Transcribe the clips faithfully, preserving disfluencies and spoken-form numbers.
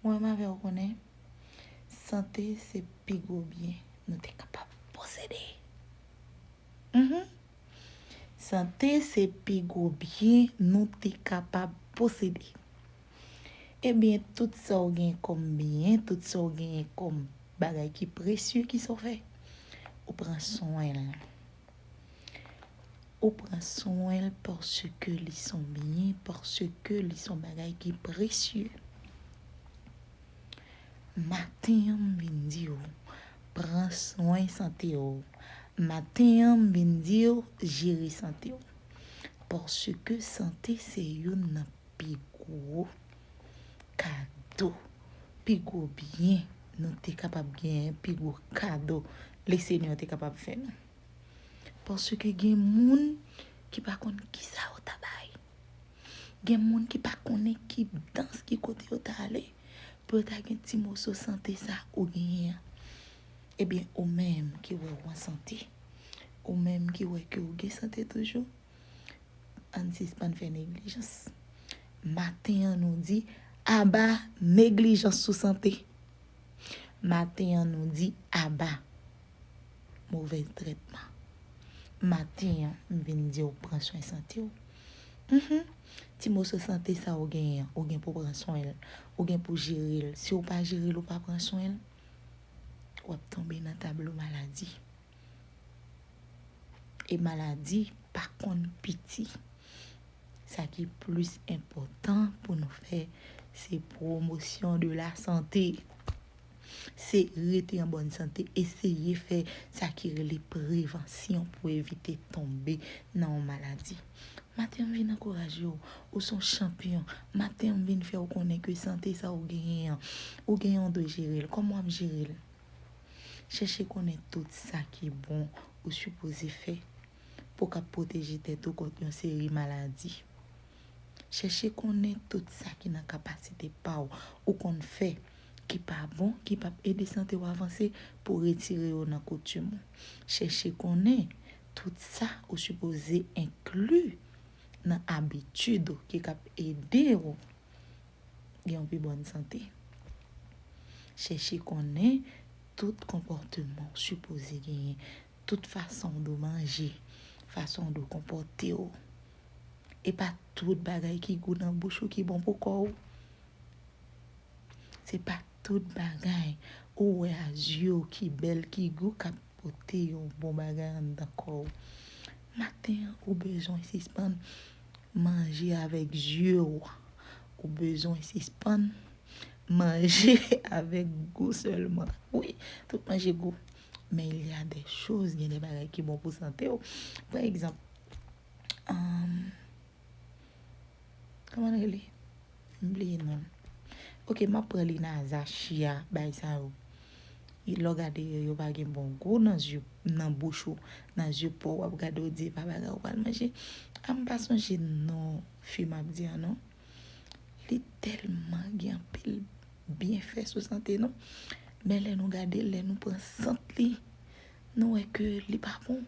Mwen m avè w konnen, sante se pi gwo byen nou te kapab posede. Mhm. Sante se pi gwo byen nou te kapab posede. Ebyen, tout sa w gen kòm byen, tout sa w gen kòm bagay ki presye, ki sa w fè? Ou pran swen l. Ou pran swen l paske li son byen, paske li son bagay ki presye. Maten an, m vin di w, pran swen sante w. Maten an, m vin di w, jere sante w. Paske sante se youn nan pi gwo kado, pi gwo byen nou te kapab genyen, pi gwo kado Lesenyè te kapab fè nou. Paske gen moun ki pa konn kisa yo ta bay. Gen moun ki pa konnen ki dans, ki kote yo ta ale pou yo ta gen ti moso sante sa ou genyen an. Ebyen, ou menm ki wè w an sante, ou menm ki wè ke w gen sante toujou, ann sispann fè neglijans. Maten an, nou di aba neglijans sou sante. Maten an, nou di aba movèz trètman. Maten an, m vin di w pran swen sante w. Mhm. Ti moso sante sa ou genyen an, ou gen pou pran swen l, ou gen pou jere l. Si w pa jere l, ou pa pran swen l, w ap tonbe nan tablo maladi. E maladi pa konn piti. Sa ki plis enpòtan pou nou fè, se pwomosyon de la sante. Se rete an bòn sante, eseye fè sa ki rele prevansyon pou evite tonbe nan yon maladi. Maten an, m vin ankouraje w, ou se yon chanpyon. Maten an, m vin fè w konnen ke sante sa ou genyen an, ou gen yon dwe jere l. Kòman w ap jere l? Chèche konnen tout sa ki bon ou sipoze fè pou w kab pwoteje tèt ou kont yon seri maladi. Chèche konnen tout sa ki nan kapasite pa w, ou konn fè, ki pa bon, ki p ap ede sante w avanse, pou w retire yo nan koutim ou. Chèche konnen tout sa ou sipoze enkli nan abitid ou ki kab ede w gen yon pi bòn sante. Chèche konnen tout konpòteman w sipoze genyen, tout fason w dwe manje, fason w dwe konpòte w. E pa tout bagay ki gou nan bouch ou ki bon pou kò w. Se pa tout bagay ou wè a zye w ki bèl, ki gou, k ap pote yon bon bagay anndan kò w. Maten an, ou bezwen sispann manje avèk zye w. Ou bezwen sispann manje avèk gou sèlman. Wi, tout manje gou. Men il y a des choses, gen de bagay ki bon pou sante w. Pa egzanp, um, kòman l rele? M bliye non l. Oke, m ap pran linaza, chia, bay sa yo. Lè w gade yo, yo pa gen bon gou nan zye, nan bouch ou, nan zye pa w, w ap gade, w di, e pa bagay ou pral manje. A, m pa sonje non fi m ap di an non. Li tèlman gen anpil byenfè sou sante nou. Men lè nou gade l, lè nou pran sant li, nou wè ke li pa bon.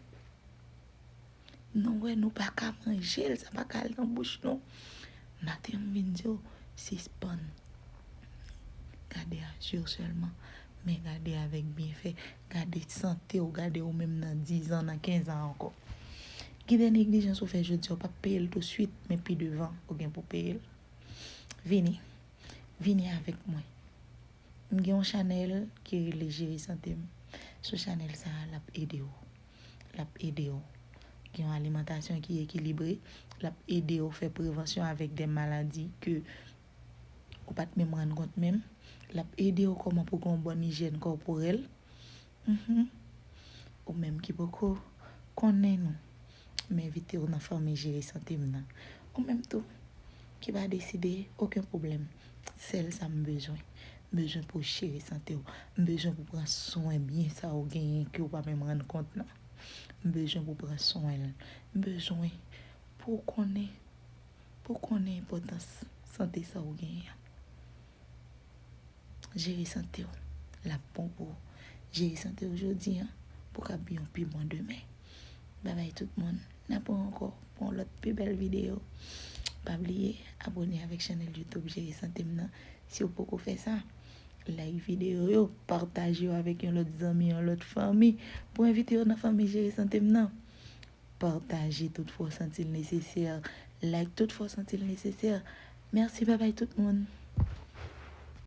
Nou wè nou pa ka manje l, sa pa ka al nan bouch nou. Maten an, m vin di w, sispann gade a zye w sèlman, men gade avèk byenfè, gade sante w, gade ou menm nan diz an, nan kenz an ankò. Gen de neglijans ou fè jodi a, ou p ap peye l tousuit, men pi devan, ou gen pou peye l. Vini. Vini avèk mwen. M gen yon chanèl ki rele Jere Sante M. Sou chanèl sa a, l ap ede w. L ap ede w gen yon alimantasyon ki ekilibre. L ap ede w fè prevansyon avèk de maladi ke ou pa t menm rann kont menm. L ap ede w kòman pou gen yon bòn ijyèn kòporèl. Mhm. Ou menm ki poko konnen nou, m envite w nan fanmi Jere Sante M nan. Ou menm tou, ki pa deside, okenn pwoblèm. Sèl sa m bezwen. M bezwen pou w jere sante w. M bezwen pou w pran swen byen sa ou genyen ke w pa menm rann kont nan. M bezwen pou w pran swen l. M bezwen pou w konnen, pou w konnen enpòtans sante sa ou genyen an. Jere sante w. L ap bon pou ou. Jere sante w jodi a pou w kab yon pi bon demen. Babay tout moun. N ap wè ankò pou yon lòt pi bèl videyo. Pa bliye abòne avèk chanèl YouTube Jere Sante M nan. Si w poko fè sa, like videyo yo, pataje yo avèk yon lòt zanmi, yon lòt fanmi, pou envite yo nan fanmi Jere Sante m nan. Pataje tout fwa w santi l nesesè, like tout fwa w santi l nesesè. Mèsi, babay tout moun.